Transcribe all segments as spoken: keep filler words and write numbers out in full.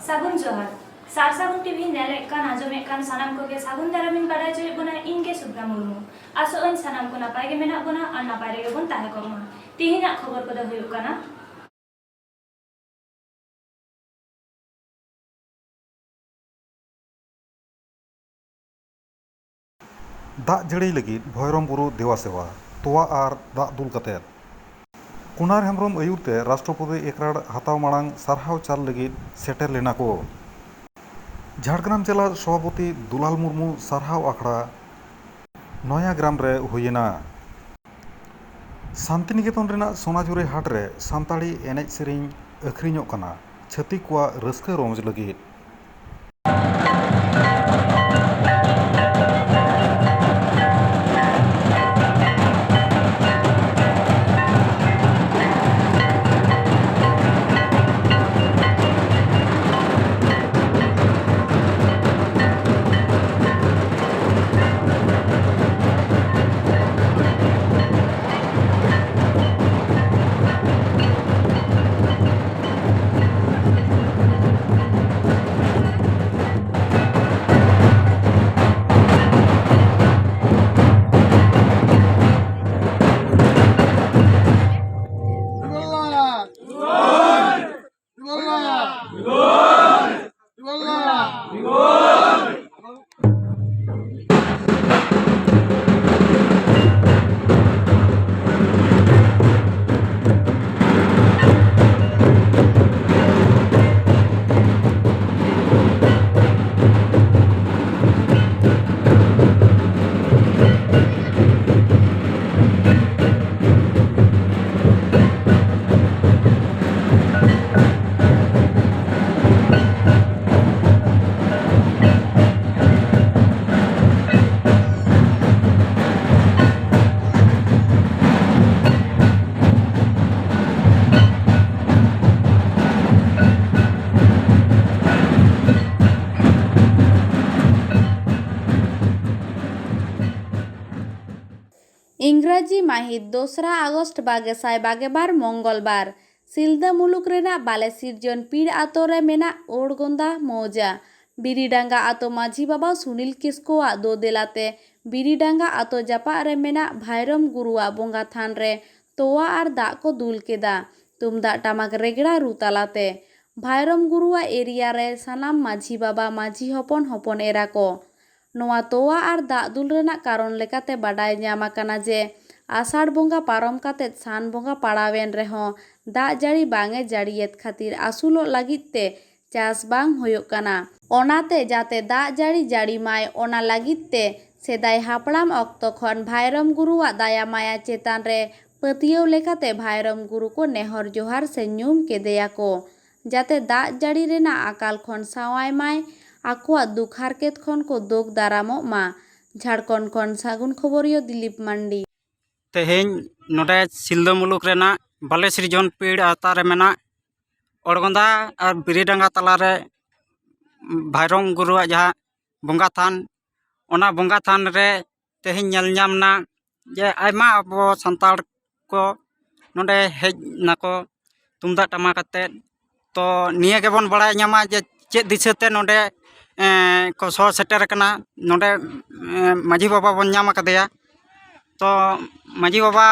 ᱥᱟᱹᱜᱩᱱ ᱡᱚᱦᱟᱨ᱾ ᱥᱟᱨ ᱥᱟᱹᱜᱩᱱ ᱴᱤᱵᱷᱤ ᱧᱮᱞᱮᱫ ᱠᱟᱱ, ᱟᱸᱡᱚᱢᱮᱫ ᱠᱟᱱ ᱥᱟᱱᱟᱢ ᱠᱚᱜᱮ ᱥᱟᱹᱜᱩᱱ ᱫᱟᱨᱟᱢᱤᱧ ᱵᱟᱰᱟᱭ ᱦᱚᱪᱚᱭᱮᱫ ᱵᱚᱱᱟ᱾ ᱤᱧ ᱜᱮ ᱥᱩᱵᱷᱨᱟ ᱢᱩᱨᱢᱩ᱾ ᱟᱥᱚᱜ ᱟᱹᱧ ᱥᱟᱱᱟᱢ ᱠᱚ ᱱᱟᱯᱟᱭ ᱜᱮ ᱢᱮᱱᱟᱜ ᱵᱚᱱᱟ ᱟᱨ ᱱᱟᱯᱟᱭ ᱨᱮᱜᱮ ᱵᱚᱱ ᱛᱟᱦᱮᱸ ᱠᱚᱜ ᱢᱟ᱾ ᱛᱤᱦᱤᱧᱟᱜ ᱠᱷᱚᱵᱚᱨ ᱠᱚᱫᱚ ᱦᱩᱭᱩᱜ ᱠᱟᱱᱟ, ᱫᱟᱜ ᱡᱟᱹᱲᱤ ᱞᱟᱹᱜᱤᱫ ᱵᱷᱚᱭᱨᱚᱢ ᱵᱩᱨᱩ ᱫᱮᱣᱟ ᱥᱮᱣᱟ, ᱛᱚᱣᱟ ᱟᱨ ᱫᱟᱜ ᱫᱩᱞ ᱠᱟᱛᱮᱫ᱾ ᱠᱩᱱᱟᱨ ᱦᱮᱢᱵᱨᱚᱢ ᱟᱹᱭᱩᱨ ᱛᱮ ᱨᱟᱥᱴᱨᱚᱯᱚᱛᱤ ᱮᱠᱨᱟᱲ ᱦᱟᱛᱟᱣ ᱢᱟᱲᱟᱝ ᱥᱟᱨᱦᱟᱣ ᱪᱟᱞ ᱞᱟᱹᱜᱤᱫ ᱥᱮᱴᱮᱨ ᱞᱮᱱᱟ ᱠᱚ᱾ ᱡᱷᱟᱲᱜᱨᱟᱢ ᱡᱮᱞᱟ ᱥᱚᱵᱷᱟᱯᱚᱛᱤ ᱫᱩᱞᱟᱞ ᱢᱩᱨᱢᱩ ᱥᱟᱨᱦᱟᱣ ᱟᱠᱷᱲᱟ ᱱᱚᱭᱟᱜᱨᱟᱢ ᱨᱮ ᱦᱩᱭᱮᱱᱟ᱾ ᱥᱟᱱᱛᱤᱱᱤᱠᱮᱛᱚᱱ ᱨᱮᱱᱟᱜ ᱥᱚᱱᱟᱡᱩᱨᱤ ᱦᱟᱴ ᱨᱮ ᱥᱟᱱᱛᱟᱲᱤ ᱮᱱᱮᱡ ᱥᱮᱨᱮᱧ ᱟᱹᱠᱷᱨᱤᱧᱚᱜ ᱠᱟᱱᱟ, ᱪᱷᱟᱹᱛᱤᱠ ᱠᱚᱣᱟᱜ ᱨᱟᱹᱥᱠᱟᱹ ᱨᱚᱢᱚᱡᱽ ᱞᱟᱹᱜᱤᱫ᱾ ᱤᱝᱨᱟᱡᱤ ᱢᱟᱹᱦᱤᱛ ᱫᱚᱥᱨᱟ ᱟᱜᱚᱥᱴ ᱵᱟᱜᱮ ᱥᱟᱭ ᱵᱟᱜᱮ ᱵᱟᱨ, ᱢᱚᱝᱜᱚᱞᱵᱟᱨ᱾ ᱥᱤᱞᱫᱟᱹ ᱢᱩᱞᱩᱠ ᱨᱮᱱᱟᱜ ᱵᱟᱞᱮ ᱥᱤᱨᱡᱚᱱ ᱯᱤᱲ ᱟᱛᱳ ᱨᱮ ᱢᱮᱱᱟᱜ ᱳᱲᱜᱚᱸᱫᱟ ᱢᱳᱣᱡᱟ᱾ ᱵᱤᱨᱤᱰᱟᱸᱜᱟ ᱟᱛᱳ ᱢᱟᱹᱡᱷᱤ ᱵᱟᱵᱟ ᱥᱩᱱᱤᱞ ᱠᱤᱥᱠᱩᱣᱟᱜ ᱫᱳᱫᱮᱞᱟ ᱛᱮ ᱵᱤᱨᱤᱰᱟᱸᱜᱟ ᱟᱛᱳ ᱡᱟᱯᱟᱜ ᱨᱮ ᱢᱮᱱᱟᱜ ᱵᱷᱟᱭᱨᱚᱢ ᱜᱩᱨᱩᱣᱟᱜ ᱵᱚᱸᱜᱟ ᱛᱷᱟᱱ ᱨᱮ ᱛᱚᱣᱟ ᱟᱨ ᱫᱟᱜ ᱠᱚ ᱫᱩᱞ ᱠᱮᱫᱟ᱾ ᱛᱩᱢᱫᱟᱜ ᱴᱟᱢᱟᱠ ᱨᱮᱜᱽᱲᱟ ᱨᱩ ᱛᱟᱞᱟᱛᱮ ᱵᱷᱟᱭᱨᱚᱢ ᱜᱩᱨᱩᱣᱟᱜ ᱮᱨᱤᱭᱟ ᱨᱮ ᱥᱟᱱᱟᱢ ᱢᱟᱹᱡᱷᱤ ᱵᱟᱵᱟ, ᱢᱟᱹᱡᱷᱤ ᱦᱚᱯᱚᱱ, ᱦᱚᱯᱚᱱ ᱮᱨᱟ ᱠᱚ᱾ ᱱᱚᱣᱟ ᱛᱚᱣᱟ ᱟᱨ ᱫᱟᱜ ᱫᱩᱞ ᱨᱮᱱᱟᱜ ᱠᱟᱨᱚᱱ ᱞᱮᱠᱟᱛᱮ ᱵᱟᱰᱟᱭ ᱧᱟᱢ ᱟᱠᱟᱱᱟ ᱡᱮ ᱟᱥᱟᱲ ᱵᱚᱸᱜᱟ ᱯᱟᱨᱚᱢ ᱠᱟᱛᱮ ᱥᱟᱱ ᱵᱚᱸᱜᱟ ᱯᱟᱲᱟᱣᱮᱱ ᱨᱮᱦᱚᱸ ᱫᱟᱜ ᱡᱟᱹᱲᱤ ᱵᱟᱝ ᱮ ᱡᱟᱹᱲᱤᱭᱮᱫ ᱠᱷᱟᱹᱛᱤᱨ ᱟᱹᱥᱩᱞᱚᱜ ᱞᱟᱹᱜᱤᱫ ᱛᱮ ᱪᱟᱥ ᱵᱟᱝ ᱦᱩᱭᱩᱜ ᱠᱟᱱᱟ᱾ ᱚᱱᱟᱛᱮ ᱡᱟᱛᱮ ᱫᱟᱜ ᱡᱟᱹᱲᱤ ᱡᱟᱹᱲᱤ ᱢᱟᱭ, ᱚᱱᱟ ᱞᱟᱹᱜᱤᱫ ᱛᱮ ᱥᱮᱫᱟᱭ ᱦᱟᱯᱲᱟᱢ ᱚᱠᱛᱚ ᱠᱷᱚᱱ ᱵᱷᱟᱭᱨᱚᱢ ᱜᱩᱨᱩᱣᱟᱜ ᱫᱟᱭᱟ ᱢᱟᱭᱟ ᱪᱮᱛᱟᱱ ᱨᱮ ᱯᱟᱹᱛᱭᱟᱹᱣ ᱞᱮᱠᱟᱛᱮ ᱵᱷᱟᱭᱨᱚᱢ ᱜᱩᱨᱩ ᱠᱚ ᱱᱮᱦᱚᱨ ᱡᱚᱦᱟᱨ ᱥᱮ ᱧᱩᱢ ᱠᱮᱫᱮᱭᱟ ᱠᱚ, ᱡᱟᱛᱮ ᱫᱟᱜ ᱡᱟᱹᱲᱤ ᱨᱮᱱᱟᱜ ᱟᱠᱟᱞ ᱠᱷᱚᱱ ᱥᱟᱶᱟᱭ ᱢᱟᱭ, ᱟᱠᱚᱣᱟᱜ ᱫᱩᱠ ᱦᱟᱨᱠᱮᱛ ᱠᱷᱚᱱ ᱠᱚ ᱫᱳᱜ ᱫᱟᱨᱟᱢᱚᱜ ᱢᱟ᱾ ᱡᱷᱟᱲᱠᱷᱚᱸᱰ ᱠᱷᱚᱱ ᱥᱟᱹᱜᱩᱱ ᱠᱷᱚᱵᱚᱨᱤᱭᱟᱹ ᱫᱤᱞᱤᱯ ᱢᱟᱱᱰᱤ᱾ ᱛᱮᱦᱮᱧ ᱱᱚᱰᱮ ᱥᱤᱞᱫᱟᱹ ᱢᱩᱞᱩᱠ ᱨᱮᱱᱟᱜ ᱵᱟᱞᱮ ᱥᱤᱨᱡᱚᱱ ᱯᱤᱲ ᱟᱣᱛᱟ ᱨᱮ ᱢᱮᱱᱟᱜ ᱚᱲᱜᱚᱸᱫᱟ ᱟᱨ ᱵᱤᱨᱤᱰᱟᱸᱜᱟ ᱛᱟᱞᱟᱨᱮ ᱵᱷᱟᱭᱨᱚᱢ ᱜᱩᱨᱩᱣᱟᱜ ᱡᱟᱦᱟᱸ ᱵᱚᱸᱜᱟ ᱛᱷᱟᱱ, ᱚᱱᱟ ᱵᱚᱸᱜᱟ ᱛᱷᱟᱱ ᱨᱮ ᱛᱮᱦᱮᱧ ᱧᱮᱞ ᱧᱟᱢ ᱮᱱᱟ ᱡᱮ ᱟᱭᱢᱟ ᱟᱵᱚ ᱥᱟᱱᱛᱟᱲ ᱠᱚ ᱱᱚᱰᱮ ᱦᱮᱡ ᱱᱟᱠᱚ ᱛᱩᱢᱫᱟᱜ ᱴᱟᱢᱟᱠ ᱟᱛᱮᱫ᱾ ᱛᱚ ᱱᱤᱭᱟᱹ ᱜᱮᱵᱚᱱ ᱵᱟᱲᱟᱭ ᱧᱟᱢᱟ ᱡᱮ ᱪᱮᱫ ᱫᱤᱥᱟᱹᱛᱮ ᱱᱚᱰᱮ, ᱮᱸ, ᱠᱚ ᱥᱚᱦᱚᱨ ᱥᱮᱴᱮᱨ ᱟᱠᱟᱱᱟ᱾ ᱱᱚᱰᱮ, ᱮᱸ, ᱢᱟᱹᱡᱷᱤ ᱵᱟᱵᱟ ᱵᱚᱱ ᱧᱟᱢ ᱟᱠᱟᱫᱮᱭᱟ᱾ ᱛᱚ ᱢᱟᱹᱡᱷᱤ ᱵᱟᱵᱟ,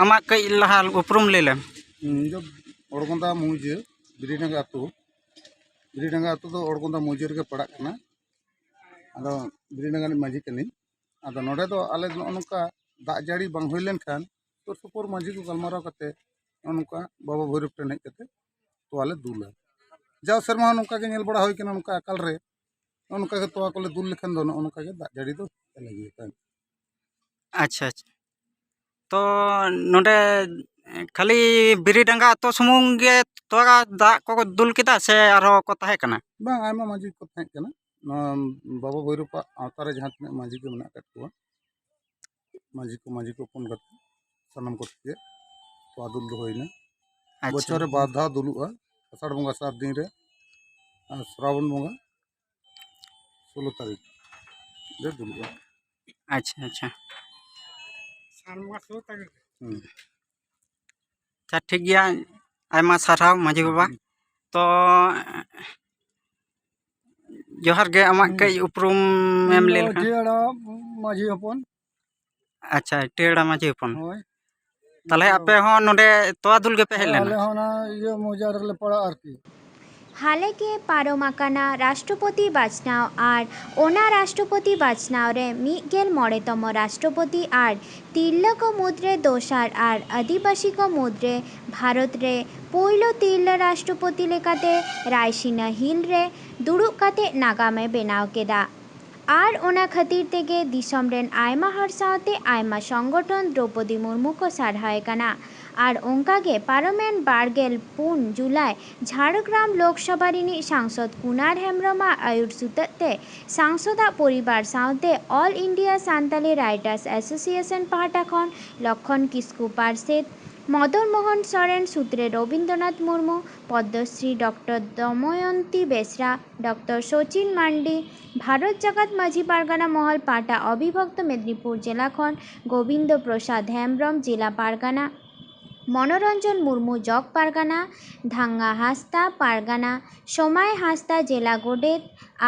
ᱟᱢᱟᱜ ᱠᱟᱹᱡ ᱞᱟᱦᱟ ᱩᱯᱨᱩᱢ ᱞᱟᱹᱭ ᱞᱮᱢ᱾ ᱤᱧ ᱫᱚ ᱚᱲᱜᱚᱸᱫᱟ ᱢᱩᱦᱡᱟᱹ, ᱵᱤᱨᱤᱰᱟᱸᱜᱟ ᱟᱹᱛᱩ᱾ ᱵᱤᱨᱤᱰᱟᱸᱜᱟ ᱟᱹᱛᱩ ᱫᱚ ᱚᱲᱜᱚᱸᱫᱟ ᱢᱩᱦᱡᱟᱹ ᱨᱮᱜᱮ ᱯᱟᱲᱟᱜ ᱠᱟᱱᱟ᱾ ᱟᱫᱚ ᱵᱤᱨᱤᱰᱟᱸᱜᱟ ᱨᱤᱱᱤᱡ ᱢᱟᱹᱡᱷᱤ ᱠᱟᱹᱱᱟᱹᱧ᱾ ᱟᱫᱚ ᱱᱚᱰᱮ ᱫᱚ ᱟᱞᱮ ᱫᱚ ᱱᱚᱜᱼᱚ ᱱᱚᱝᱠᱟ ᱫᱟᱜ ᱡᱟᱹᱲᱤ ᱵᱟᱝ ᱦᱩᱭ ᱞᱮᱱᱠᱷᱟᱱ ᱥᱩᱨ ᱥᱩᱯᱩᱨ ᱢᱟᱹᱡᱷᱤ ᱠᱚ ᱜᱟᱞᱢᱟᱨᱟᱣ ᱠᱟᱛᱮ ᱱᱚᱜᱼᱚ ᱱᱚᱝᱠᱟ ᱵᱟᱵᱟ ᱵᱷᱳᱭᱨᱳᱵ ᱴᱷᱮᱱ ᱦᱮᱡ ᱠᱟᱛᱮ ᱛᱚᱣᱟ ᱞᱮ ᱫᱩᱞᱟ᱾ ᱡᱟᱣ ᱥᱮᱨᱢᱟ ᱦᱚᱸ ᱱᱚᱝᱠᱟ ᱜᱮ ᱧᱮᱞ ᱵᱟᱲᱟ ᱦᱩᱭ ᱠᱟᱱᱟ, ᱱᱚᱝᱠᱟ ᱟᱠᱟᱞ ᱨᱮ ᱱᱚᱜᱼᱚ ᱱᱚᱝᱠᱟ ᱜᱮ ᱛᱚᱣᱟ ᱠᱚᱞᱮ ᱫᱩᱞ ᱞᱮᱠᱷᱟᱱ ᱫᱚ ᱱᱚᱜᱼᱚ ᱱᱚᱝᱠᱟ ᱜᱮ ᱫᱟᱜ ᱡᱟᱹᱲᱤ ᱫᱚ ᱞᱟᱹᱜᱤᱫ ᱠᱟᱱ᱾ ᱟᱪᱪᱷᱟ, ᱟᱪᱪᱷᱟ᱾ ᱛᱚ ᱱᱚᱰᱮ ᱠᱷᱟᱹᱞᱤ ᱵᱤᱨᱤᱰᱟᱸᱜᱟ ᱟᱛᱳ ᱥᱩᱢᱩᱝ ᱜᱮ ᱛᱚᱣᱟ ᱫᱟᱜ ᱠᱚ ᱫᱩᱞ ᱠᱮᱫᱟ ᱥᱮ ᱟᱨᱦᱚᱸ ᱠᱚ ᱛᱟᱦᱮᱸ ᱠᱟᱱᱟ? ᱵᱟᱝ, ᱟᱭᱢᱟ ᱢᱟᱹᱡᱷᱤ ᱠᱚ ᱛᱟᱦᱮᱸ ᱠᱟᱱᱟ᱾ ᱱᱚᱣᱟ ᱵᱟᱵᱟ ᱵᱷᱳᱭᱨᱳᱵᱟᱜ ᱟᱣᱛᱟ ᱨᱮ ᱡᱟᱦᱟᱸ ᱛᱤᱱᱟᱹᱜ ᱢᱟᱹᱡᱷᱤ ᱠᱚ ᱢᱮᱱᱟᱜ ᱟᱠᱟᱫ ᱠᱚᱣᱟ, ᱢᱟᱹᱡᱷᱤ ᱠᱚ, ᱢᱟᱹᱡᱷᱤ ᱠᱚ ᱦᱚᱯᱚᱱ ᱠᱟᱛᱮ ᱥᱟᱱᱟᱢ ᱠᱚᱛᱮ ᱜᱮ ᱛᱚᱣᱟ ᱫᱩᱞ ᱫᱚ ᱦᱩᱭᱱᱟ᱾ ᱟᱪᱪᱷᱟ᱾ ᱵᱚᱪᱷᱚᱨ ᱨᱮ ᱵᱟᱨ ᱫᱷᱟᱣ ᱫᱩᱞᱩᱜᱼᱟ, ᱟᱥᱟᱲ ᱵᱚᱸᱜᱟ ᱥᱟᱛ ᱫᱤᱱ ᱨᱮ ᱟᱨ ᱥᱨᱟᱵᱚᱱ ᱵᱚᱸᱜᱟ ᱥᱳᱞᱳ ᱛᱟᱹᱨᱤᱠᱷ ᱨᱮ ᱫᱩᱞᱩᱜᱼᱟ᱾ ᱟᱪᱪᱷᱟ, ᱟᱪᱪᱷᱟ᱾ ᱥᱟᱱ ᱵᱚᱸᱜᱟ ᱥᱳᱞᱳ ᱛᱟᱹᱨᱤᱠᱷ ᱨᱮ᱾ ᱦᱩᱸ᱾ ᱟᱪᱪᱷᱟ, ᱴᱷᱤᱠ ᱜᱮᱭᱟ᱾ ᱟᱭᱢᱟ ᱥᱟᱨᱦᱟᱣ ᱢᱟᱹᱡᱷᱤ ᱵᱟᱵᱟ᱾ ᱛᱚ ᱡᱚᱦᱟᱨ ᱜᱮ, ᱟᱢᱟᱜ ᱦᱩᱸ᱾ ᱠᱟᱹᱡ ᱩᱯᱨᱩᱢ ᱮᱢ ᱤᱧ ᱞᱟᱹᱭ ᱫᱚ ᱞᱮᱠᱷᱟᱱ᱾ ᱡᱤᱭᱟᱹᱲᱟ ᱢᱟᱹᱡᱷᱤ ᱦᱚᱯᱚᱱ᱾ ᱟᱪᱪᱷᱟ, ᱴᱤᱭᱟᱹᱲᱟ ᱢᱟᱹᱡᱷᱤ ᱦᱚᱯᱚᱱ᱾ ᱦᱳᱭ᱾ ᱛᱟᱦᱞᱮ ᱟᱯᱮ ᱦᱚᱸ ᱱᱚᱰᱮ ᱛᱚᱣᱟ ᱫᱩᱞ ᱜᱮᱯᱮ ᱦᱮᱡ ᱦᱳᱭ, ᱞᱮᱱᱟ? ᱟᱞᱮ ᱦᱚᱸ ᱚᱱᱟ ᱤᱭᱟᱹ ᱢᱚᱣᱡᱟ ᱨᱮᱞᱮ ᱯᱟᱲᱟᱜᱼᱟ ᱟᱨᱠᱤ᱾ ᱦᱟᱞᱮ ᱜᱮ ᱯᱟᱨᱚᱢ ᱟᱠᱟᱱᱟ ᱨᱟᱥᱴᱨᱚᱯᱚᱛᱤ ᱵᱟᱪᱷᱱᱟᱣ ᱟᱨ ᱚᱱᱟ ᱨᱟᱥᱴᱨᱚᱯᱚᱛᱤ ᱵᱟᱪᱷᱱᱟᱣ ᱨᱮ ᱢᱤᱫ ᱜᱮᱞ ᱢᱚᱬᱮ ᱛᱚᱢᱚ ᱨᱟᱥᱴᱨᱚᱯᱚᱛᱤ ᱟᱨ ᱛᱤᱨᱞᱟᱹ ᱠᱚ ᱢᱩᱫᱽᱨᱮ ᱫᱚᱥᱟᱨ ᱟᱨ ᱟᱹᱫᱤᱵᱟᱹᱥᱤ ᱠᱚ ᱢᱩᱫᱽᱨᱮ ᱵᱷᱟᱨᱚᱛ ᱨᱮ ᱯᱳᱭᱞᱳ ᱛᱤᱨᱞᱟᱹ ᱨᱟᱥᱴᱨᱚᱯᱚᱛᱤ ᱞᱮᱠᱟᱛᱮ ᱨᱟᱭᱥᱤᱱᱟ ᱦᱤᱞ ᱨᱮ ᱫᱩᱲᱩᱵ ᱠᱟᱛᱮ ᱱᱟᱜᱟᱢᱮ ᱵᱮᱱᱟᱣ ᱠᱮᱫᱟ᱾ ᱟᱨ ᱚᱱᱟ ᱠᱷᱟᱹᱛᱤᱨ ᱛᱮᱜᱮ ᱫᱤᱥᱚᱢ ᱨᱮᱱ ᱟᱭᱢᱟ ᱦᱚᱲ ᱥᱟᱶᱛᱮ ᱟᱭᱢᱟ ᱥᱚᱝᱜᱚᱴᱷᱚᱱ ᱫᱨᱚᱣᱯᱚᱫᱤ ᱢᱩᱨᱢᱩ ᱠᱚ ᱥᱟᱨᱦᱟᱣᱮ ᱠᱟᱱᱟ᱾ ᱟᱨ ᱚᱱᱠᱟᱜᱮ ᱯᱟᱨᱚᱢᱮᱱ ᱵᱟᱨ ᱜᱮᱞ ᱯᱩᱱ ᱡᱩᱞᱟᱭ ᱡᱷᱟᱲᱜᱨᱟᱢ ᱞᱳᱠᱥᱚᱵᱷᱟ ᱨᱤᱱᱤᱡ ᱥᱟᱝᱥᱚᱫ ᱠᱩᱱᱟᱨ ᱦᱮᱢᱵᱽᱨᱚᱢᱟᱜ ᱟᱹᱭᱩᱨ ᱥᱩᱛᱟᱹᱜ ᱛᱮ ᱥᱟᱝᱥᱚᱫᱟᱜ ᱯᱚᱨᱤᱵᱟᱨ ᱥᱟᱶᱛᱮ All India Santali Writers Association ᱯᱟᱦᱴᱟ ᱠᱷᱚᱱ ᱞᱚᱠᱠᱷᱚᱱ ᱠᱤᱥᱠᱩ ᱯᱟᱨᱥᱮᱛ, ᱢᱚᱫᱚᱱ ᱢᱳᱦᱚᱱ ᱥᱚᱨᱮᱱ ᱥᱩᱛᱨᱮ ᱨᱚᱵᱤᱱᱫᱨᱚᱱᱟᱛᱷ ᱢᱩᱨᱢᱩ, ᱯᱚᱫᱽᱢᱚᱥᱨᱤ ᱰᱚᱠᱴᱚᱨ ᱫᱚᱢᱚᱭᱚᱱᱛᱤ ᱵᱮᱥᱨᱟ, ᱰᱚᱠᱴᱚᱨ ᱥᱚᱪᱤᱱ ᱢᱟᱱᱰᱤ, ᱵᱷᱟᱨᱚᱛ ᱡᱟᱠᱟᱛ ᱢᱟᱹᱡᱷᱤ ᱯᱟᱨᱜᱟᱱᱟ ᱢᱚᱦᱚᱞ ᱯᱟᱦᱴᱟ ᱚᱵᱤᱵᱷᱚᱠᱛᱚ ᱢᱮᱫᱽᱱᱤᱯᱩᱨ ᱡᱮᱞᱟ ᱠᱷᱚᱱ ᱜᱳᱵᱤᱱᱫᱚ ᱯᱨᱚᱥᱟᱫᱽ ᱦᱮᱢᱵᱽᱨᱚᱢ ᱡᱮᱞᱟ ᱯᱟᱨᱜᱟᱱᱟ, ᱢᱚᱱᱳᱨᱚᱧᱡᱚᱱ ᱢᱩᱨᱢᱩ ᱡᱚᱜᱽ ᱯᱟᱨᱜᱟᱱᱟ, ᱫᱷᱟᱝᱜᱟ ᱦᱟᱸᱥᱫᱟ ᱯᱟᱨᱜᱟᱱᱟ, ᱥᱚᱢᱟᱭ ᱦᱟᱸᱥᱫᱟ ᱡᱮᱞᱟ ᱜᱚᱰᱮᱛ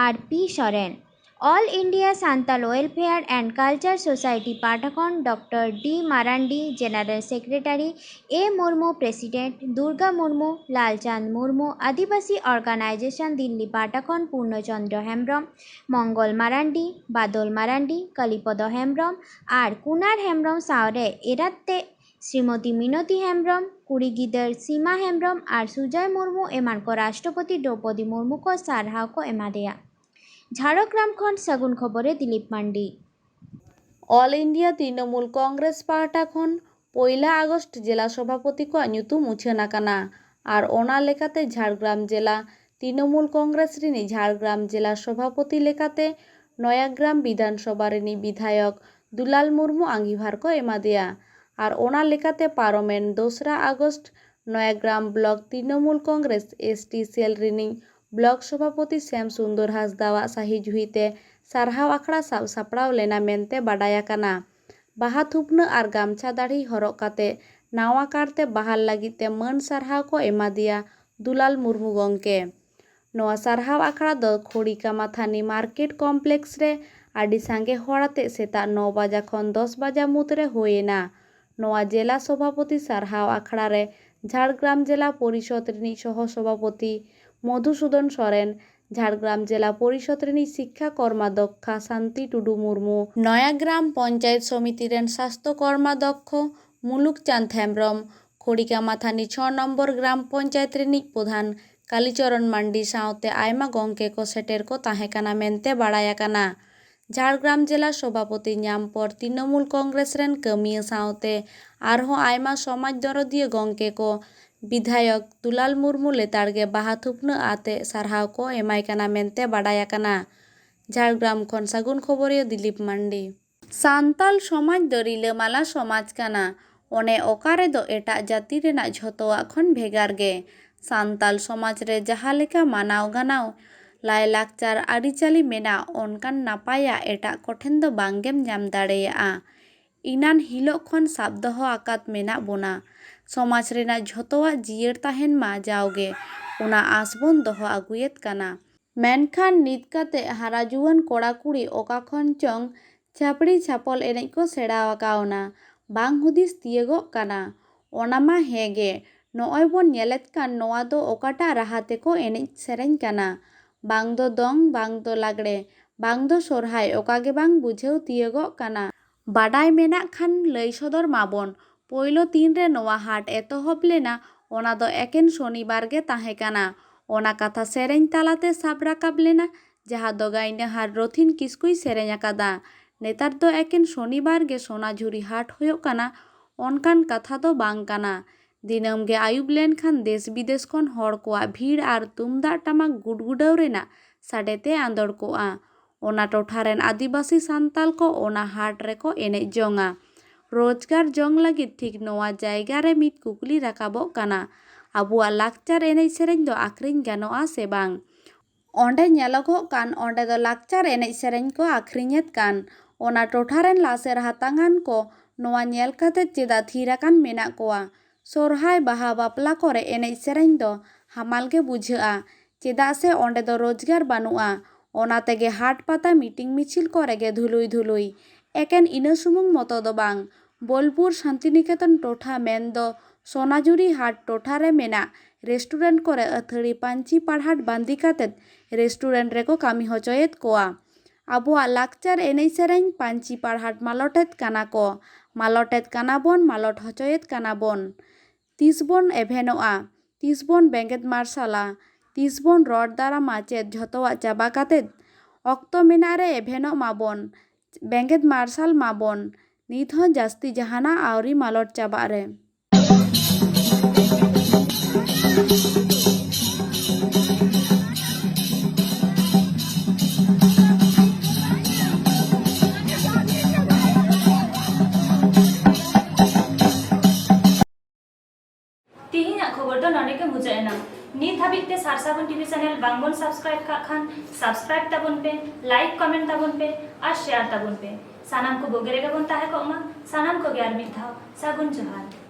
ᱟᱨ P Soren. All India Santal Welfare and Culture Society ᱯᱟᱦᱴᱟ ᱠᱷᱚᱱ doctor D Marandi, general secretary, A Murmu, president, Durga Murmu, Lalchand Murmu, Adivasi organisation Delhi ᱯᱟᱦᱴᱟ ᱠᱷᱚᱱ ᱯᱩᱨᱱᱚ ᱪᱚᱸᱫᱽᱨᱚ ᱦᱮᱢᱵᱽᱨᱚᱢ, ᱢᱚᱝᱜᱚᱞ ᱢᱟᱨᱟᱱᱰᱤ, ᱵᱟᱫᱚᱞ ᱢᱟᱨᱟᱱᱰᱤ, ᱠᱟᱞᱤᱯᱚᱫᱚ ᱦᱮᱢᱵᱽᱨᱚᱢ ᱟᱨ ᱠᱩᱱᱟᱨ ᱦᱮᱢᱵᱽᱨᱚᱢ ᱥᱟᱶᱨᱮ ᱮᱨᱟᱛ ᱛᱮᱫ ᱥᱨᱤᱢᱚᱛᱤ ᱢᱤᱱᱚᱛᱤ ᱦᱮᱢᱵᱽᱨᱚᱢ, ᱠᱩᱲᱤ ᱜᱤᱫᱟᱹᱨ ᱥᱤᱢᱟ ᱦᱮᱢᱵᱽᱨᱚᱢ ᱟᱨ ᱥᱩᱡᱚᱭ ᱢᱩᱨᱢᱩ ᱮᱢᱟᱱ ᱠᱚ ᱨᱟᱥᱴᱨᱚᱯᱚᱛᱤ ᱫᱨᱚᱣᱯᱚᱫᱤ ᱢᱩᱨᱢᱩ ᱠᱚ ᱥᱟᱨᱦᱟᱣ ᱠᱚ ᱮᱢᱟᱫᱮᱭᱟ᱾ ᱡᱷᱟᱲᱜᱨᱟᱢ ᱠᱷᱚᱱ ᱥᱟᱹᱜᱩᱱ ᱠᱷᱚᱵᱚᱨ ᱨᱮ ᱫᱤᱞᱤᱯ ᱢᱟᱱᱰᱤ᱾ ᱚᱞ ᱤᱱᱰᱤᱭᱟ ᱛᱨᱤᱱᱚᱢᱩᱞ ᱠᱚᱝᱜᱨᱮᱥ ᱯᱟᱦᱴᱟ ᱠᱷᱚᱱ ᱯᱚᱭᱞᱟ ᱟᱜᱚᱥᱴ ᱡᱮᱞᱟ ᱥᱚᱵᱷᱟᱯᱚᱛᱤ ᱠᱚᱣᱟᱜ ᱧᱩᱛᱩᱢ ᱩᱪᱷᱟᱹᱱ ᱟᱠᱟᱱᱟ᱾ ᱟᱨ ᱚᱱᱟ ᱞᱮᱠᱟᱛᱮ ᱡᱷᱟᱲᱜᱨᱟᱢ ᱡᱮᱞᱟ ᱛᱨᱤᱱᱚᱢᱩᱞ ᱠᱚᱝᱜᱨᱮᱥ ᱨᱤᱱᱤᱡ ᱡᱷᱟᱲᱜᱨᱟᱢ ᱡᱮᱞᱟ ᱥᱚᱵᱷᱟᱯᱚᱛᱤ ᱞᱮᱠᱟᱛᱮ ᱱᱚᱭᱟᱜᱨᱟᱢ ᱵᱤᱫᱷᱟᱱ ᱥᱚᱵᱷᱟ ᱨᱤᱱᱤᱡ ᱵᱤᱫᱷᱟᱭᱚᱠ ᱫᱩᱞᱟᱞ ᱢᱩᱨᱢᱩ ᱟᱸᱜᱤᱵᱷᱟᱨ ᱠᱚ ᱮᱢᱟᱫᱮᱭᱟ᱾ ᱟᱨ ᱚᱱᱟ ᱞᱮᱠᱟᱛᱮ ᱯᱟᱨᱚᱢᱮᱱ ᱫᱚᱥᱨᱟ August Nayagram block Trinamool Congress S T cell ᱨᱤᱱᱤᱡ ᱵᱞᱚᱠ ᱥᱚᱵᱷᱟᱯᱚᱛᱤ ᱥᱭᱟᱢ ᱥᱩᱱᱫᱚᱨ ᱦᱟᱸᱥᱫᱟᱣᱟᱜ ᱥᱟᱹᱦᱤ ᱡᱩᱦᱤᱛᱮ ᱥᱟᱨᱦᱟᱣ ᱟᱠᱷᱲᱟ ᱥᱟᱵ ᱥᱟᱯᱲᱟᱣ ᱞᱮᱱᱟ ᱢᱮᱱᱛᱮ ᱵᱟᱰᱟᱭ ᱟᱠᱟᱱᱟ᱾ ᱵᱟᱦᱟ ᱛᱷᱩᱯᱱᱟᱹ ᱟᱨ ᱜᱟᱢᱪᱷᱟ ᱫᱟᱲᱦᱤ ᱦᱚᱨᱚᱜ ᱠᱟᱛᱮ ᱱᱟᱣᱟ ᱠᱟᱨᱛᱮ ᱵᱟᱦᱟᱞ ᱞᱟᱹᱜᱤᱫ ᱛᱮ ᱢᱟᱹᱱ ᱥᱟᱨᱦᱟᱣ ᱠᱚ ᱮᱢᱟᱫᱮᱭᱟ ᱫᱩᱞᱟᱞ ᱢᱩᱨᱢᱩ ᱜᱚᱢᱠᱮ᱾ ᱱᱚᱣᱟ ᱥᱟᱨᱦᱟᱣ ᱟᱠᱷᱲᱟ ᱫᱚ ᱠᱷᱚᱲᱤᱠᱟ ᱢᱟᱛᱷᱟᱱᱤ ᱢᱟᱨᱠᱮᱴ ᱠᱚᱢᱯᱞᱮᱠᱥ ᱨᱮ ᱟᱹᱰᱤ ᱥᱟᱸᱜᱮ ᱦᱚᱲ ᱟᱛᱮ ᱥᱮᱛᱟᱜ ᱱᱚ ᱵᱟᱡᱟ ᱠᱷᱚᱱ ᱫᱚᱥ ᱵᱟᱡᱟ ᱢᱩᱫᱽᱨᱮ ᱦᱩᱭ ᱮᱱᱟ᱾ ᱱᱚᱣᱟ ᱡᱮᱞᱟ ᱥᱚᱵᱷᱟᱯᱚᱛᱤ ᱥᱟᱨᱦᱟᱣ ᱟᱠᱷᱲᱟ ᱨᱮ ᱡᱷᱟᱲᱜᱨᱟᱢ ᱡᱮᱞᱟ ᱯᱚᱨᱤᱥᱚᱫᱽ ᱨᱤᱱᱤᱡ ᱥᱚᱦᱚ ᱥᱚᱵᱷᱟᱯᱚᱛᱤ ᱢᱚᱫᱷᱩᱥᱩᱫᱚᱱ ᱥᱚᱨᱮᱱ, ᱡᱷᱟᱲᱜᱨᱟᱢ ᱡᱮᱞᱟ ᱯᱚᱨᱤᱥᱚᱫᱽ ᱨᱤᱱᱤᱡ ᱥᱤᱠᱠᱷᱟ ᱠᱚᱨᱢᱟ ᱫᱚᱠᱠᱷᱟ ᱥᱟᱱᱛᱤ ᱴᱩᱰᱩ ᱢᱩᱨᱢᱩ, ᱱᱚᱭᱟ ᱜᱨᱟᱢ ᱯᱚᱧᱪᱟᱭᱮᱛ ᱥᱚᱢᱤᱛᱤ ᱨᱮᱱ ᱥᱟᱥᱛᱷᱚ ᱠᱚᱨᱢᱟ ᱫᱚᱠᱠᱷᱚ ᱢᱩᱞᱩᱠ ᱪᱟᱸᱫᱽ ᱦᱮᱢᱵᱽᱨᱚᱢ, ᱠᱷᱚᱲᱤᱠᱟ ᱢᱟᱛᱷᱟᱱᱤ ᱪᱷᱚ ᱱᱚᱢᱵᱚᱨ ᱜᱨᱟᱢ ᱯᱚᱧᱪᱟᱭᱮᱛ ᱨᱤᱱᱤᱡ ᱯᱨᱚᱫᱷᱟᱱ ᱠᱟᱞᱤᱪᱚᱨᱚᱱ ᱢᱟᱱᱰᱤ ᱥᱟᱶᱛᱮ ᱟᱭᱢᱟ ᱜᱚᱢᱠᱮ ᱠᱚ ᱥᱮᱴᱮᱨ ᱠᱚ ᱛᱟᱦᱮᱸ ᱠᱟᱱᱟ ᱢᱮᱱᱛᱮ ᱵᱟᱲᱟᱭ ᱟᱠᱟᱱᱟ᱾ ᱡᱷᱟᱲᱜᱨᱟᱢ ᱡᱮᱞᱟ ᱥᱚᱵᱷᱟᱯᱚᱛᱤ ᱧᱟᱢ ᱯᱚᱨ ᱛᱨᱤᱱᱚᱢᱩᱞ ᱠᱚᱝᱜᱨᱮᱥ ᱨᱮᱱ ᱠᱟᱹᱢᱤᱭᱟᱹ ᱥᱟᱶᱛᱮ ᱟᱨᱦᱚᱸ ᱟᱭᱢᱟ ᱥᱚᱢᱟᱡᱽ ᱫᱚᱨᱚᱫᱤᱭᱟᱹ ᱜᱚᱢᱠᱮ ᱠᱚ ᱵᱤᱫᱷᱟᱭᱚᱠ ᱫᱩᱞᱟᱞ ᱢᱩᱨᱢᱩ ᱞᱮᱛᱟᱲ ᱜᱮ ᱵᱟᱦᱟ ᱛᱷᱩᱯᱱᱟᱹ ᱟᱛᱮ ᱥᱟᱨᱦᱟᱣ ᱠᱚ ᱮᱢᱟᱭ ᱠᱟᱱᱟ ᱢᱮᱱᱛᱮ ᱵᱟᱰᱟᱭ ᱟᱠᱟᱱᱟ᱾ ᱡᱷᱟᱲᱜᱨᱟᱢ ᱠᱷᱚᱱ ᱥᱟᱹᱜᱩᱱ ᱠᱷᱚᱵᱚᱨᱤᱭᱟᱹ ᱫᱤᱞᱤᱯ ᱢᱟᱱᱰᱤ᱾ ᱥᱟᱱᱛᱟᱞ ᱥᱚᱢᱟᱡᱽ ᱫᱚ ᱨᱤᱞᱟᱹᱢᱟᱞᱟ ᱥᱚᱢᱟᱡᱽ ᱠᱟᱱᱟ᱾ ᱚᱱᱮ ᱚᱠᱟ ᱨᱮᱫᱚ ᱮᱴᱟᱜ ᱡᱟᱹᱛᱤ ᱨᱮᱱᱟᱜ ᱡᱷᱚᱛᱚᱣᱟᱜ ᱠᱷᱚᱱ ᱵᱷᱮᱜᱟᱨ ᱜᱮ᱾ ᱥᱟᱱᱛᱟᱞ ᱥᱚᱢᱟᱡᱽ ᱨᱮ ᱡᱟᱦᱟᱸ ᱞᱮᱠᱟ ᱢᱟᱱᱟᱣ ᱜᱟᱱᱟᱣ, ᱞᱟᱭᱼᱞᱟᱠᱪᱟᱨ, ᱟᱹᱨᱤᱪᱟᱹᱞᱤ ᱢᱮᱱᱟᱜ, ᱚᱱᱠᱟᱱ ᱱᱟᱯᱟᱭᱟᱜ ᱮᱴᱟᱜ ᱠᱚᱴᱷᱮᱱ ᱫᱚ ᱵᱟᱝᱜᱮᱢ ᱧᱟᱢ ᱫᱟᱲᱮᱭᱟᱜᱼᱟ᱾ ᱤᱱᱟᱱ ᱦᱤᱞᱳᱜ ᱠᱷᱚᱱ ᱥᱟᱵ ᱫᱚᱦᱚ ᱟᱠᱟᱫ ᱢᱮᱱᱟᱜ ᱵᱚᱱᱟ᱾ ᱥᱚᱢᱟᱡᱽ ᱨᱮᱱᱟᱜ ᱡᱷᱚᱛᱚᱣᱟᱜ ᱡᱤᱭᱟᱹᱲ ᱛᱟᱦᱮᱱ ᱢᱟ ᱡᱟᱣᱜᱮ, ᱚᱱᱟ ᱟᱸᱥ ᱵᱚᱱ ᱫᱚᱦᱚ ᱟᱹᱜᱩᱭᱮᱫ ᱠᱟᱱᱟ᱾ ᱢᱮᱱᱠᱷᱟᱱ ᱱᱤᱛ ᱠᱟᱛᱮ ᱦᱟᱨᱟ ᱡᱩᱣᱟᱹᱱ ᱠᱚᱲᱟ ᱠᱩᱲᱤ ᱚᱠᱟ ᱠᱷᱚᱱ ᱪᱚᱝ ᱪᱷᱟᱯᱲᱤ ᱪᱷᱟᱯᱚᱞ ᱮᱱᱮᱡ ᱠᱚ ᱥᱮᱬᱟ ᱟᱠᱟᱣᱱᱟ, ᱵᱟᱝ ᱦᱩᱫᱤᱥ ᱛᱤᱭᱟᱹᱜᱚᱜ ᱠᱟᱱᱟ᱾ ᱚᱱᱟ ᱢᱟ ᱦᱮᱸ ᱜᱮ, ᱱᱚᱜᱼᱚᱭ ᱵᱚᱱ ᱧᱮᱞᱮᱫ ᱠᱟᱱ ᱱᱚᱣᱟ ᱫᱚ ᱚᱠᱟᱴᱟᱜ ᱨᱟᱦᱟ ᱛᱮᱠᱚ ᱮᱱᱮᱡ ᱥᱮᱨᱮᱧ ᱠᱟᱱᱟ? ᱵᱟᱝ ᱫᱚ ᱫᱚᱝ, ᱵᱟᱝ ᱫᱚ ᱞᱟᱜᱽᱲᱮ, ᱵᱟᱝ ᱫᱚ ᱥᱚᱨᱦᱟᱭ, ᱚᱠᱟ ᱜᱮ ᱵᱟᱝ ᱵᱩᱡᱷᱟᱹᱣ ᱛᱤᱭᱟᱹᱜᱚᱜ ᱠᱟᱱᱟ᱾ ᱵᱟᱰᱟᱭ ᱢᱮᱱᱟᱜ ᱠᱷᱟᱱ ᱞᱟᱹᱭ ᱥᱚᱫᱚᱨ ᱢᱟᱵᱚᱱ᱾ ᱯᱳᱭᱞᱳ ᱛᱤᱱ ᱨᱮ ᱱᱚᱣᱟ ᱦᱟᱴ ᱮᱛᱚᱦᱚᱵ ᱞᱮᱱᱟ, ᱚᱱᱟ ᱫᱚ ᱮᱠᱮᱱ ᱥᱚᱱᱤᱵᱟᱨ ᱜᱮ ᱛᱟᱦᱮᱸ ᱠᱟᱱᱟ᱾ ᱚᱱᱟ ᱠᱟᱛᱷᱟ ᱥᱮᱨᱮᱧ ᱛᱟᱞᱟᱛᱮ ᱥᱟᱵ ᱨᱟᱠᱟᱵ ᱞᱮᱱᱟ, ᱡᱟᱦᱟᱸ ᱫᱚ ᱜᱟᱭᱱᱟᱦᱟᱨ ᱨᱚᱛᱷᱤᱱ ᱠᱤᱥᱠᱩᱭ ᱥᱮᱨᱮᱧ ᱟᱠᱟᱫᱟ᱾ ᱱᱮᱛᱟᱨ ᱫᱚ ᱮᱠᱮᱱ ᱥᱚᱱᱤᱵᱟᱨ ᱜᱮ ᱥᱚᱱᱟᱡᱷᱩᱨᱤ ᱦᱟᱴ ᱦᱩᱭᱩᱜ ᱠᱟᱱᱟ, ᱚᱱᱠᱟᱱ ᱠᱟᱛᱷᱟ ᱫᱚ ᱵᱟᱝ ᱠᱟᱱᱟ᱾ ᱫᱤᱱᱟᱹᱢ ᱜᱮ ᱟᱹᱭᱩᱵ ᱞᱮᱱᱠᱷᱟᱱ ᱫᱮᱥ ᱵᱤᱫᱮᱥ ᱠᱷᱚᱱ ᱦᱚᱲ ᱠᱚᱣᱟᱜ ᱵᱷᱤᱲ ᱟᱨ ᱛᱩᱢᱫᱟᱜ ᱴᱟᱢᱟᱠ ᱜᱩᱰᱜᱩᱰᱟᱹᱣ ᱨᱮᱱᱟᱜ ᱥᱟᱰᱮ ᱛᱮ ᱟᱸᱫᱚᱲ ᱠᱚᱜᱼᱟ᱾ ᱚᱱᱟ ᱴᱚᱴᱷᱟ ᱨᱮᱱ ᱟᱹᱫᱤᱵᱟᱹᱥᱤ ᱥᱟᱱᱛᱟᱞ ᱠᱚ ᱚᱱᱟ ᱦᱟᱴ ᱨᱮᱠᱚ ᱮᱱᱮᱡ ᱡᱚᱝᱟ᱾ ᱨᱳᱡᱽᱜᱟᱨ ᱡᱚᱝ ᱞᱟᱹᱜᱤᱫ ᱴᱷᱤᱠ ᱱᱚᱣᱟ ᱡᱟᱭᱜᱟ ᱨᱮ ᱢᱤᱫ ᱠᱩᱠᱞᱤ ᱨᱟᱠᱟᱵᱚᱜ ᱠᱟᱱᱟ, ᱟᱵᱚᱣᱟᱜ ᱞᱟᱠᱪᱟᱨ ᱮᱱᱮᱡ ᱥᱮᱨᱮᱧ ᱫᱚ ᱟᱠᱷᱨᱤᱧ ᱜᱟᱱᱚᱜᱼᱟ ᱥᱮ ᱵᱟᱝ? ᱚᱸᱰᱮ ᱧᱮᱞᱚᱜᱚᱜ ᱠᱟᱱ, ᱚᱸᱰᱮ ᱫᱚ ᱞᱟᱠᱪᱟᱨ ᱮᱱᱮᱡ ᱥᱮᱨᱮᱧ ᱠᱚ ᱟᱠᱷᱨᱤᱧᱮᱫ ᱠᱟᱱ᱾ ᱚᱱᱟ ᱴᱚᱴᱷᱟ ᱨᱮᱱ ᱞᱟᱥᱮᱨ ᱦᱟᱛᱟᱝᱟᱱ ᱠᱚ ᱱᱚᱣᱟ ᱧᱮᱞ ᱠᱟᱛᱮ ᱪᱮᱫᱟᱜ ᱛᱷᱤᱨ ᱟᱠᱟᱱ ᱢᱮᱱᱟᱜ ᱠᱚᱣᱟ? ᱥᱚᱨᱦᱟᱭ, ᱵᱟᱦᱟ, ᱵᱟᱯᱞᱟ ᱠᱚᱨᱮ ᱮᱱᱮᱡ ᱥᱮᱨᱮᱧ ᱫᱚ ᱦᱟᱢᱟᱞ ᱜᱮ ᱵᱩᱡᱷᱟᱹᱜᱼᱟ, ᱪᱮᱫᱟᱜ ᱥᱮ ᱚᱸᱰᱮ ᱫᱚ ᱨᱳᱡᱽᱜᱟᱨ ᱵᱟᱹᱱᱩᱜᱼᱟ᱾ ᱚᱱᱟ ᱛᱮᱜᱮ ᱦᱟᱴ, ᱯᱟᱛᱟ, ᱢᱤᱴᱤᱝ, ᱢᱤᱪᱷᱤᱞ ᱠᱚᱨᱮ ᱜᱮ ᱫᱷᱩᱞᱩᱭ ᱫᱷᱩᱞᱩᱭ᱾ ᱮᱠᱮᱱ ᱤᱱᱟᱹ ᱥᱩᱢᱩᱝ ᱢᱚᱛᱚ ᱫᱚ ᱵᱟᱝ, ᱵᱳᱞᱯᱩᱨ ᱥᱟᱱᱛᱤᱱᱤᱠᱮᱛᱚᱱ ᱴᱚᱴᱷᱟ ᱢᱮᱱᱫᱚ ᱥᱚᱱᱟᱡᱩᱨᱤ ᱦᱟᱴ ᱴᱚᱴᱷᱟ ᱨᱮ ᱢᱮᱱᱟᱜ ᱨᱮᱥᱴᱩᱨᱮᱱᱴ ᱠᱚᱨᱮ ᱟᱹᱛᱷᱟᱹᱲᱤ ᱯᱟᱹᱧᱪᱤ ᱯᱟᱲᱦᱟᱴ ᱵᱟᱸᱫᱮ ᱠᱟᱛᱮᱫ ᱨᱮᱥᱴᱩᱨᱮᱱᱴ ᱨᱮᱠᱚ ᱠᱟᱹᱢᱤ ᱦᱚᱪᱚᱭᱮᱫ ᱠᱚᱣᱟ᱾ ᱟᱵᱚᱣᱟᱜ ᱞᱟᱠᱪᱟᱨ ᱮᱱᱮᱡ ᱥᱮᱨᱮᱧ ᱯᱟᱹᱧᱪᱤ ᱯᱟᱲᱦᱟᱴ ᱢᱟᱞᱚᱴᱮᱫ ᱠᱟᱱᱟ ᱠᱚ, ᱢᱟᱞᱚᱴᱮᱫ ᱠᱟᱱᱟ ᱵᱚᱱ, ᱢᱟᱞᱚᱴ ᱦᱚᱪᱚᱭᱮᱫ ᱠᱟᱱᱟ ᱵᱚᱱ᱾ ᱛᱤᱥ ᱵᱚᱱ ᱮᱵᱷᱮᱱᱚᱜᱼᱟ? ᱛᱤᱥ ᱵᱚᱱ ᱵᱮᱸᱜᱮᱫ ᱢᱟᱨᱥᱟᱞᱟ? ᱛᱤᱥ ᱵᱚᱱ ᱨᱚᱲ ᱫᱟᱨᱟᱢᱟ? ᱪᱮᱫ ᱡᱷᱚᱛᱚᱣᱟᱜ ᱪᱟᱵᱟ ᱠᱟᱛᱮᱫ? ᱚᱠᱛᱚ ᱢᱮᱱᱟᱜ ᱨᱮ ᱮᱵᱷᱮᱱᱚᱜ ᱢᱟᱵᱚᱱ, ᱵᱮᱸᱜᱮᱫ ᱢᱟᱨᱥᱟᱞ ᱢᱟᱵᱚᱱ, ᱱᱤᱛ ᱦᱚᱸ ᱡᱟᱹᱥᱛᱤ ᱡᱟᱦᱟᱱᱟᱜ ᱟᱹᱣᱨᱤ ᱢᱟᱞᱚᱴ ᱪᱟᱵᱟᱜ ᱨᱮ᱾ ᱛᱤᱦᱤᱧᱟᱜ ᱠᱷᱚᱵᱚᱨ ᱫᱚ ᱱᱚᱰᱮ ᱜᱮ ᱢᱩᱪᱟᱹᱫ ᱮᱱᱟ᱾ ᱱᱤᱛ ᱦᱟᱹᱵᱤᱡ ᱛᱮ ᱥᱟᱨᱥᱟᱜᱩᱱ ᱴᱤᱵᱷᱤ ᱪᱮᱱᱮᱞ ᱵᱟᱝᱵᱚᱱ ᱥᱟᱵᱥᱠᱨᱟᱭᱤᱵ ᱠᱟᱜ ᱠᱷᱟᱱ, ᱥᱟᱵᱥᱠᱨᱟᱭᱤᱵ ᱛᱟᱵᱚᱱ ᱯᱮ, ᱞᱟᱭᱤᱠ ᱠᱚᱢᱮᱱᱴ ᱛᱟᱵᱚᱱ ᱯᱮ ᱟᱨ ᱥᱮᱭᱟᱨ ᱛᱟᱵᱚᱱ ᱯᱮ᱾ ᱥᱟᱱᱟᱢ ᱠᱚ ᱵᱩᱜᱤ ᱨᱮᱜᱮ ᱵᱚᱱ ᱛᱟᱦᱮᱸ ᱠᱚᱜ ᱢᱟ᱾ ᱥᱟᱱᱟᱢ ᱠᱚᱜᱮ ᱟᱨ ᱢᱤᱫ ᱫᱷᱟᱣ ᱥᱟᱹᱜᱩᱱ ᱡᱚᱦᱟᱨ᱾